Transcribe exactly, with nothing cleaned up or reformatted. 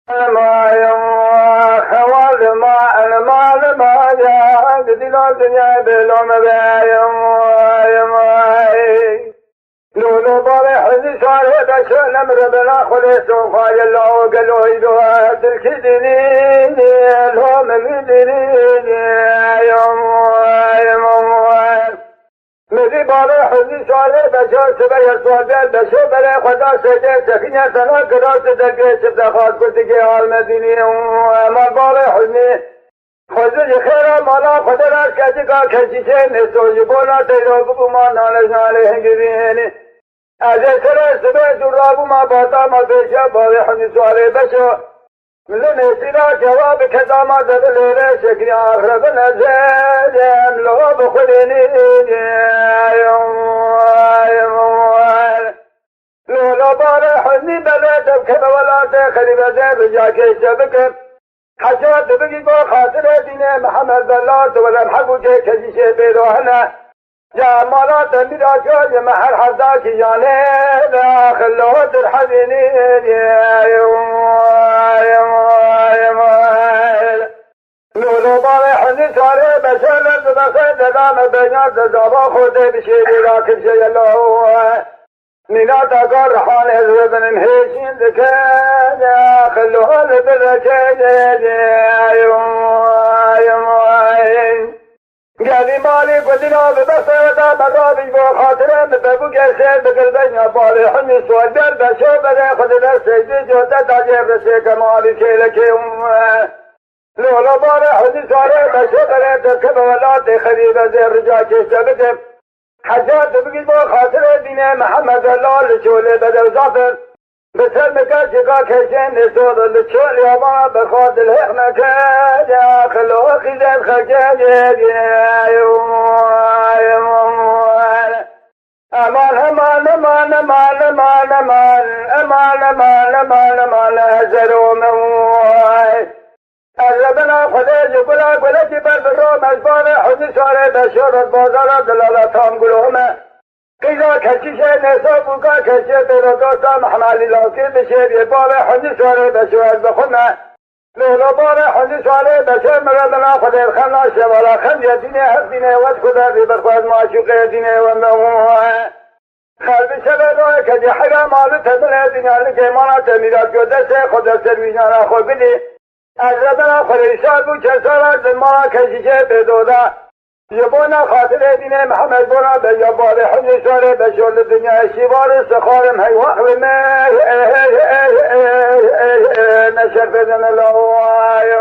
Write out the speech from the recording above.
Mayım, xewal ma, el mal ma ya, gidilo dünya belo me beyim, ay, ay. Lolo bale hızı sare beşe nemre bela xule sofa yella o gelo ido tilki dini, lo memi dini, ayım, ayım, ayım. Mezî bavê hezî şarê beşa sibe yer sual der beşê berê xwe da seyde çekinye sena kira tu dergê çifte xas ku digê almedînî û ema bavê hezî xwezî ji xêra mala xwe de rast keçika keşîşê nêso ji bona teyro bibû ma nalej nalê hingivînî. Ez ê sere sibe dûr rabûma bata ma pêşiya bavê hezî şarê beşo. Li nêsîna cewab kedama de bi lêre şeklî axre bi nezerem lo bi xwedênî. Lo lo bare huznî bele devkeme welatê xelîbe de bi cakê işte bikim. Heca dibigî go xatirê dînê Mihemed Bella tu welem hebûkê kezîşê bêro hene. Ya mala te mîra cayê me her hevdakî yanê ve axillo dir hezînî. Lolo bavê hezî sarê beşe le dibexê dedame benya de zava xwe tê bişêrî rakirşe yelo. Mîna te gar rihanê zibin hêşîn dike, axillo li direke. Gelî malî gundîna bi bextê da me rabî bo xatirê min be bû gerşê bi girdeyna balê hunî sual ber beşê berê xwe di ber seydî cote dacê reşê kemalî kêlekê. Lolo bare hunî sualê beşê berê derkeve welatê xerîbe zê rica kêşte bikim. Heca tu bigî bo xatirê dînê Mihemed Helal li çolê bedew zafir. Bi ser mika cika keşên nêsol li çol yaba bi xwe dilhêq neke. Ya xilo xîzet xekê. Eman, eman, eman, eman, eman, eman, eman, eman, eman, eman, ezer û min. Ez li bina Xwedê ji gula gulekî ber bi rom, ez bavê Huzî Sarê Beşo ret bazara dilala tam gulo me. Qîza keçîşê nêsa bûka keçê têro dosta Mehmelî Lawkê bi şêriyê bavê Huzî Sarê Beşo ez bi xwe me. Lolo bavê Huzî Sarê Beşo min re bina Xwedê xemna şevala xem ye dînê hef dînê wet ku derdî bi xwe ez maşûqê dînê we me. Xelbi şevê doyê kecî heyra malû te dilê dînyalikê mala te mîrat go destê xwe destê wînana xwe bidî. Ez rebena xwe rêşar bû, çesara di mala keşîşê bêdoda. Ji bona xatirê dînê Mihemed bona be ya barê hizî şarê be şor li dinyayê şîvar û sixarim hey wax li me neşer bêdene lawayê.